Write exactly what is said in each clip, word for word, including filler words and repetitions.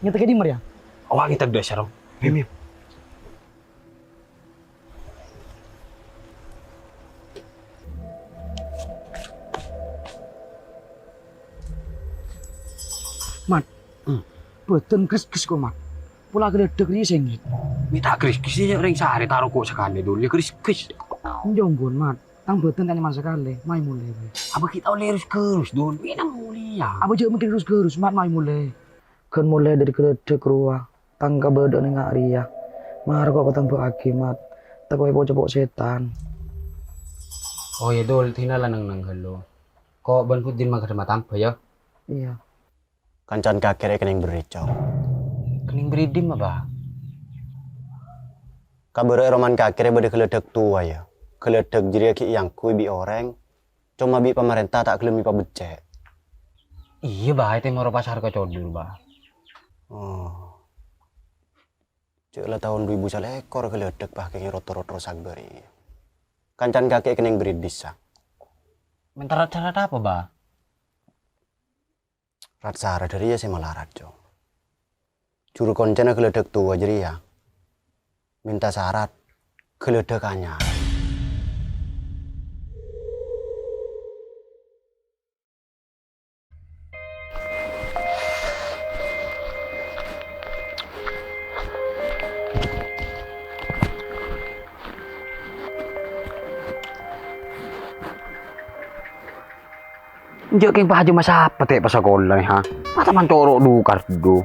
Ngetek è dimma rèya? Awak ngetek dâ' sarong. Mim, mim. Mat, hmm, bâdân gres-gres ko', Mat. Pola ghâlâdhâk rèya sèngèt. Mè' ta' gres-gres iyâ, rèng sarè ta' roko' sakalè, Dul, iyâ gres-gres. Enjâ' ongghu, Mat. Tang bâdân ta' nyaman sakalè, mayu molè bhâi. Apa ghi' ta' ollè rus-gherus, Dul? Mè' nang molèya. Apa jhâ' mèkkèr rus-gherus, Mat, mayu molè. Ghân molè dâri ghâlâdhâk rowa, tang kabâdâ'ân nga' rèya. Mara ko' patambâ'âghi, Mat. Tako' èpoco' po' sètan. Oh, iyâ, Dul, dinah la neng-neng ghâllu. Ko' bân Buddin maghâdhâ matambâ, yâ? Iyâ. Kancana kakè rè kennèng berri', Cong. Kennèng berri' dimma, Bâ? Kabârâ' è romana kakè rè bâdâ ghâlâdhâk towa, yâ. Ghâlâdhâk jârèya ghi' èangghuy bi' orèng, coma bi' pamarènta ta' ghellem èpabeccè'. Iyâ, Bâ, è tèmorra pasar ka Codur, Bâ. Oh. Jhâ' la taon du èbu salèkor ghâlâdhâk, Bâ, kèngèng ro-toro' sagbâri. Kancana kakè kennèng berri' dissa. Mènta rat-sarat apa, Bâ? Rat-sarat jârèya sè malarat, Cong. Juru koncana ghâlâdhâk towa jârèya mènta sarat ghâlâdhâk anyar. Enjâ' kèng pajhâ ma' sapa tè' pasakola nè, ha? Mata mancoro' du-kardu.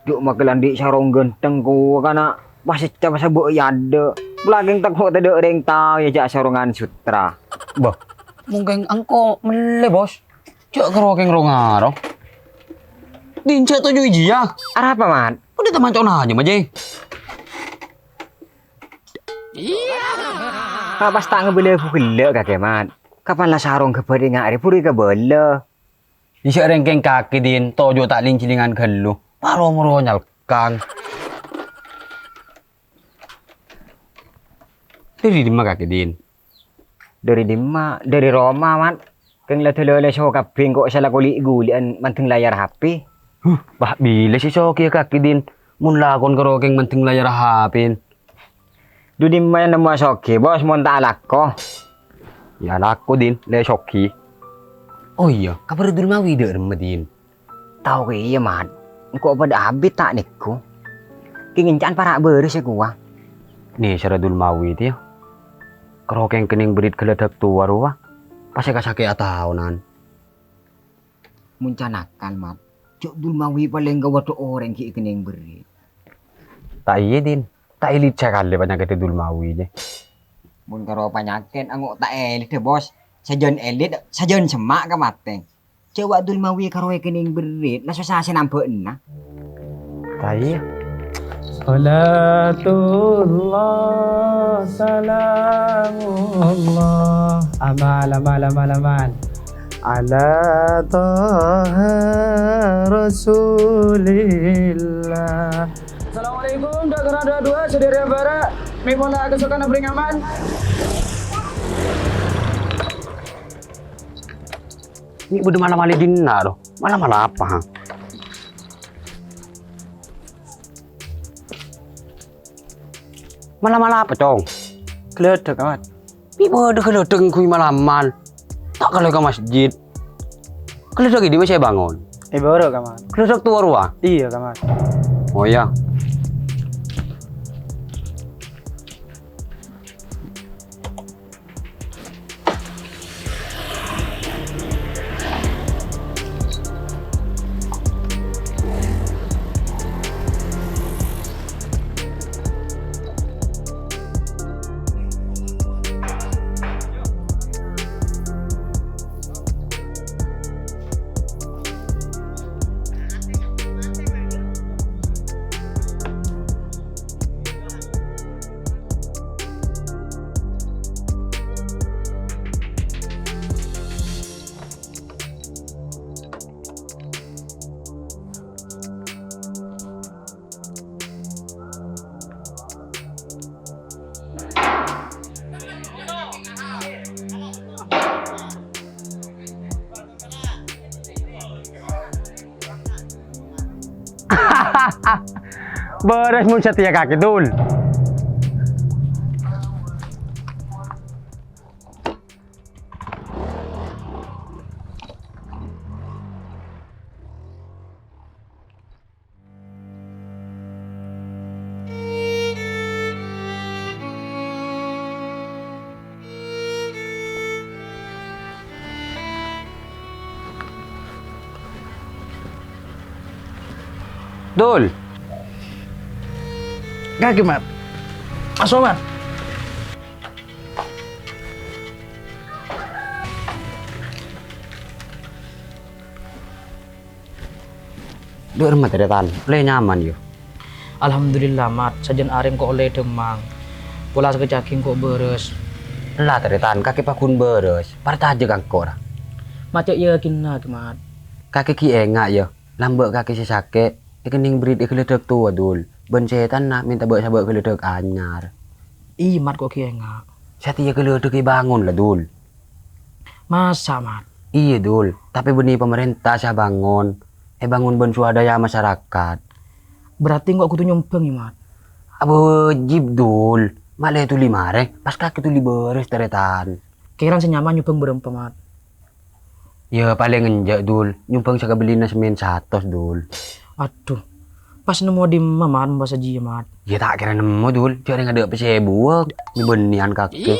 Jhâ' makè la andi' sarong ghântheng kowa kana' pas ècap sabâ' è adâ'. Polana tako' tadâ' rèng tao iyâ jhâ' sarongan sutra. Bâh, mongkèng engko' mellè, Bos. Jhâ' karo kèng ro-ngaro. Dinjhâ' toju' ijiyâ. Arapa, Mat? Udah teman cona aja, Maje. Pas ta' ngabâlâ bugellâ' kakè, Mat. Kapan la sarong ghâbâdhi nga'rè buru kabâlâ. Bisa rèngkèng kakè, Din, toju' ta' ling-jilingan ghâllu. Paro moro nyalkang. Dâri dimma kakè, Din? Dâri dimma? Dâri roma, Mat. Kèng la dâlâ lèso kabbhi engko' sè la koli'-ghuli'an mandeng layar H P. Huh, bâh, bilâ sè sogiyâ kakè, Din? Mon lakon karo kèng mandeng layar H P. Dâri dimma nemmowa sogiyâ, Bos, mon ta' alako? Yâ alako, Din, la sogiyâ. Oh iyâ, kabhâr Dulmawi dâ' remma, Din? Tao kèya, Mat. Engko' padâ abit ta' nèko. Kèng ènca'an para' bârâs sè kowa. Nèsèra Dulmawi tèya. Karo kèng kennèng berri' ghâlâdhâk towa rowa. Pas èkasakè'a taonan. Mon can-akan, Mat. Jhâ' Dulmawi palèng kawâdâ orèng ghi' kennèng berri'. Ta' iyâ, Din. Ta' èlit sakalè panyakèddhâ Dulmawi, jâ. Mon karo panyakèt, ango' ta' èlit, Bos. Sajân èlit, sajân semma' ka matè. Jhâ' wa' Dulmawi karo èkennèng berri', la sossa sè nambâ'âna. Ta' iyâ. Salatullah, salamullah. Amal, amal, amal, amal. Ala Taha Rasulillah. Assalamualaikum, dâ' ghârâ dâ' duwâ', sadhâjâ para mèpon la kasokan abring aman. Ini bâdâ mala-mala dinna', do. Mala-mala apa, ha? Mala-mala apa, Cong? Ghâlâdhâk, Mat. Bi' bâdâ ghâlâdhâk ngangghuy malaman. Ta' kala ka masjid. Ghâlâdhâk è dimma sè èbângon? È bârâ', Ka', Mat. Ghâlâdhâk towa rowa? Iyâ, Ka', Mat. Oh, iyâ. Bârâs mon satèya kakè, Dul. Dul. Kakè, Mat. Maso', Mat. Dhu, remma, Tarètan. Ollè nyaman, yâ? Alhamdulillah, Mat. Sajân arè engko' ollè dhâmmang. Pola sakejjhâ' engko' bârâs. Ella, Tarètan, kakè paggun bârâs. Parcajâ ka engko', ra. Mat, cè' yakinna, Mat. Kakè ghi' enga', yâ. Lambâ' kakè sè sakè', èkennèng bherri'na ghâlâdhâk towa, Dul. Bân sètanna mènta bâ'-sabâ' ghâlâdhâk anyar. Iyâ, Mat, kok ghi' enga'. Satèya ghâlâdhâk èbângon, la, Dul. Masa', Mat? Iyâ, Dul. Tapè bânnè pamarènta sè abângon. Èbângon bân swadaya masarakat. Berarti engko' kodhu nyombhâng, yâ, Mat? Abâ wajib, Dul. Ma' lè tolè marè, pas kakè tolè bârâs, Tarètan. Kèran sè nyaman nyombhâng bârâmpa, Mat? Yâ, palèng enjâ', Dul. Nyombhâng sakabellina sè min satos, Dul. Adhu. Pas nemmo dimma, Mat, mon pas jiyâ, Mat? Yâ, ta' kèra nemmo, Dul. Jhâ' rèng adâ' pèssè buwâng. Mè' bânnèyan kakè.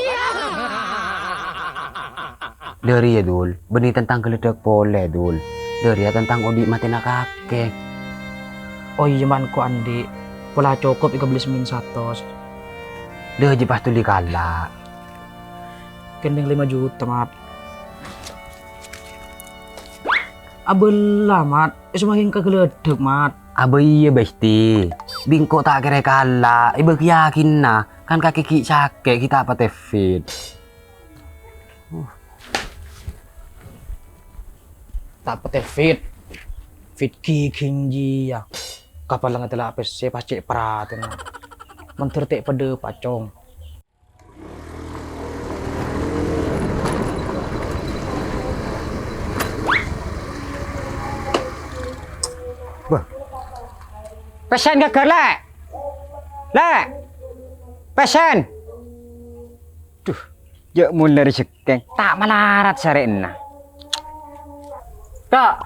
Dâri, yâ, Dul. Bânnè tentang ghâlâdhâk polè, Dul. Dâri, yâ, tentang odi' matèna kakè. Oh, iyâ, Mat, engko' andi'. Pola cokop èkabellè sè min satos. Dâ, jiyâ pas tolè kala'. Kennèng lèma juta, Mat. Abâ ella, Mat. Èsomma kèng ka ghâlâdhâk, Mat. Abâ iyâ, Besti. Bi' engko' ta' kèra kala'. Èbâghi yakinna. Kan kakè ghi' sakè', ghi' ta' patè fit. Uh. Ta' patè fit. Fit ghi' ghi' jiyâ. Kapala ngatela' pèssè pas cè' paratèna. Mandhâr ta' padâ pacong. Wah. Pèssèna ghâgghâr, Lè'. Lè'. Pèssèna. Dhu, jhâ' molè rèjhekkèna. Ta' malarat sarèna. Ka'.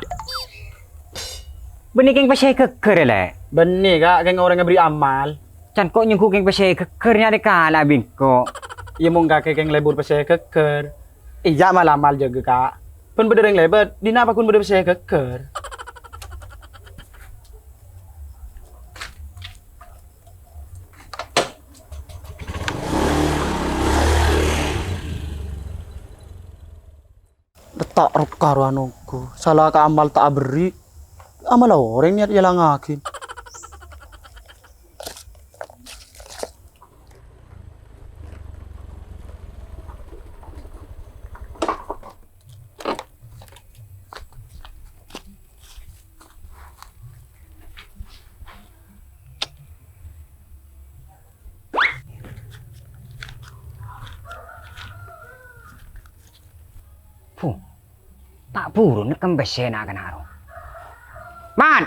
Bânnè kèng pèssè ghâgghâr, yâ, Lè'? Bânnè, Ka', kèng orèng aberri' amal. Can ko' nyongghu kèng pèssè ghâgghâr nyarè kala' bi' engko'. Iyâ, mon kakè kèng lebur pèssè ghâgghâr. Iyâ, mal-amal jâgâ, Ka'. Bân bâdâ rèng lèbât, dinna' paggun bâdâ pèssè ghâgghâr. Detta' rokka rowa nongghu, sala ka amal ta' aberri', amal orèng niyat èlangngaghi. Puh, ta' buru nekkem pèssèna kana' rowa. Man!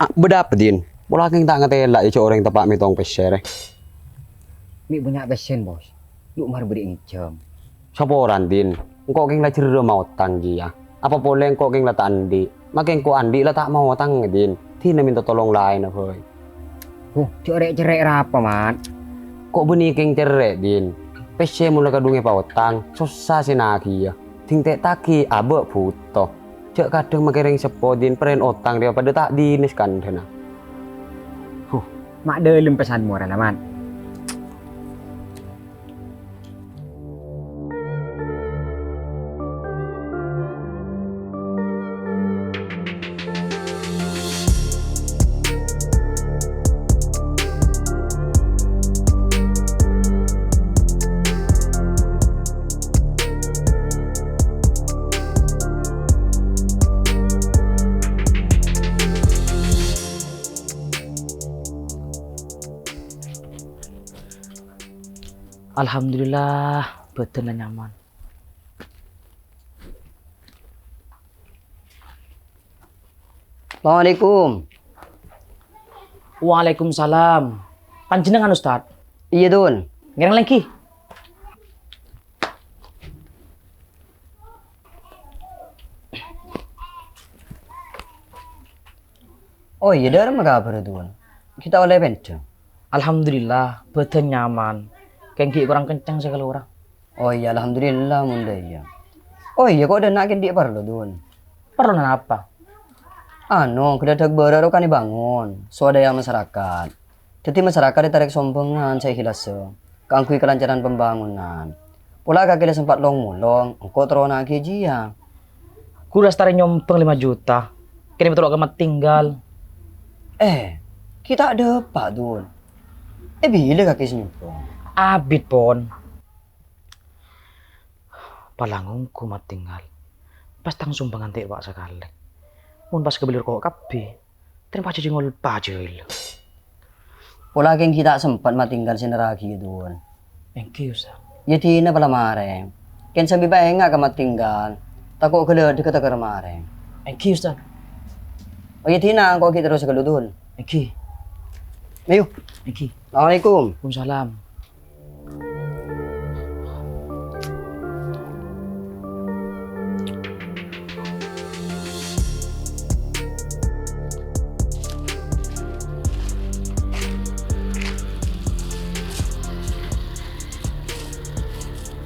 A, bâdâ apa, Din? Pola kèng ta' ngatela' jâ' orèng teppa' mètong pèssè, rè. Mè' bânnya' pèssèna, Bos. Lu' mar bâri' ngènjhâm. Saporana, Din. Engko' kèng la jherrâ maotang kèya. Apa polè engko' kèng la ta' andi'. Makè engko' andi' la ta' maotang, Din. Dinna mènta tolong laènna bhâi. Huh, jhâ' rè'-cerrè' rapa, Mat? Ko' bânnè kèng cerrè', Din. Pèssè mon la kadhung èpaotang, sossa sè nagiyâ. Ding ta' tagi abâ' bhuto. Jhâ' kadhâng makè rèng seppo, Din, parèn otang rèya padâ ta' dinès kandhâna. Huh, ma' dâlem pèssanna rèya, Mat. Alhamdulillah, bâdânna nyaman. Assalamualaikum. Waalaikumsalam. Panjhennengngan, Ustad? Iyâ, Dun. Ngèrèng lèngghi. Oh iyâ, dâ'remma kabhârrâ, Dun? Ghi' ta' ollè pènḍhâng? Alhamdulillah, bâdân nyaman. Kèng ghi' korang kencèng sè kalowar. Oh iyâ, alhamdulillah mon dâ' iyâ. Oh iyâ, ko' dâ' enna' kèng andi' parlo, Dun? Parlo napa? Anu, ghâlâdhâk bârâ' rowa kan èbângon, swadaya masarakat. Dhâddhi masarakat ètarèk sombhângan sè èhilassa kaangghuy kalancaran pembangunan. Pola kakè la sempat long-molong, engko' terrona ghi' jiyâ. Ghulâ lastarè nyombhâng lèma juta. Kèng èpatoro' ka Mat Tinggal. Eh, ghi' ta' dâpa', Dun. Eh, bilâ kakè sè nyombhâng? Abit, pon. Palang ongghu Mat Tinggal. Pas tang sombhângan ta' pa' sakalè. Mon pas kabelli roko' kabbhi, ten pajhâ jengol pajhâ ella. Pola kèng ghi' ta' sempat Mat Tinggal sè nerraghi, Dun. Èngghi, Ustad. Yâ dinah pala marè. Kèng sambi paènga' ka Mat Tinggal. Tako' ghâlâdhâghâ takèr marè. Èngghi, Ustad. Oh, yâ dinah, engko' ghi' terros ghâllu, Dun. Èngghi. Ayo. Èngghi. Assalamualaikum. Waalaikumsalam.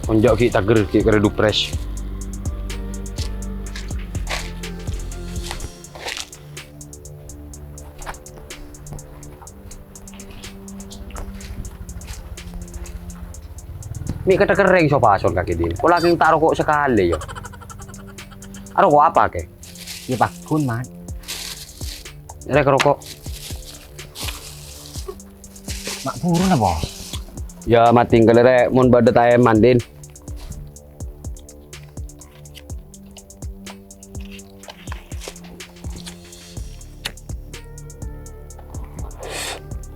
Onja' ghi' tager, ghi' karè dupres. Mi' kata kerrèng so pason kakè din. Pola kèng ta' roko' sakalè, yâ. Aroko' apa, Kè? Yâ, paggun, Mat. Rè, roko'. Mak buru napa? Yâ, Mat Tinggal, rè, mon bâdâ taèman, din.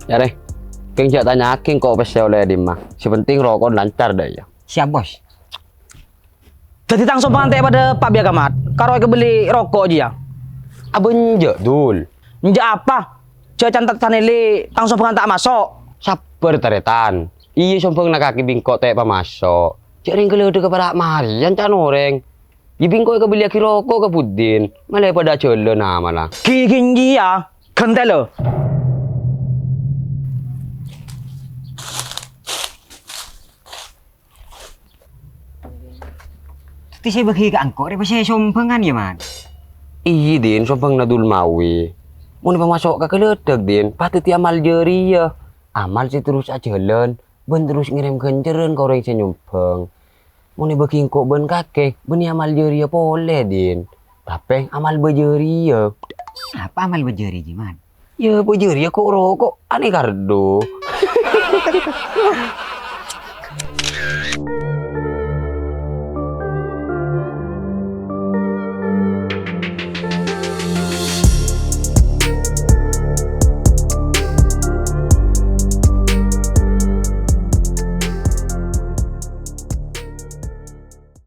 Yâ, rè. Kèng jhâ' tanya'aghi ko' pèssè ollè dimma. Sè penting roko'na lancar, dâ' iyâ. Siap, Bos. Dhâddhi tang sombhângan ta' padâ pa' biyâ ka Mat. Karo èkabelli roko' jiyâ. Abâ' enjâ', Dul. Enjâ' apa? Jhâ' can-, ta' sanèlè tang sombhângan ta' maso'. Sabbhâr, Tarètan. Iyâ, sombhânganna kakè bi' engko' ta' pamaso'. Jhâ' rèng ghâlâdhâghâ para' marèyan can orèng. Yâ bi' engko' èkabelliyaghi roko' ka buddhin, malè padâ ajhâlân amalla. Ghi-, ghi-, iyâ, ghântèla. Dhâddhi sè èbâghi ka engko' rè pèssè sombhângan, yâ, Mat? Iyâ, Din, sombhânganna Dul Mawi. Mon èpamaso' ka ghâlâdhâghâ, Din, pas dhâddhi amal jâriyah. Amal sè terros ajhâlân, bân terros ngèrèm ghânjhârân ka orèng sè nyombhâng. Mon èbâghi engko' bân kakè, bânnè amal jâriyah polè, Din. Tapè amal bâjâriyah. Apa amal bâjâriyah, Mat? Yâ, bâjâriyah ko'-roko', anè kardhu.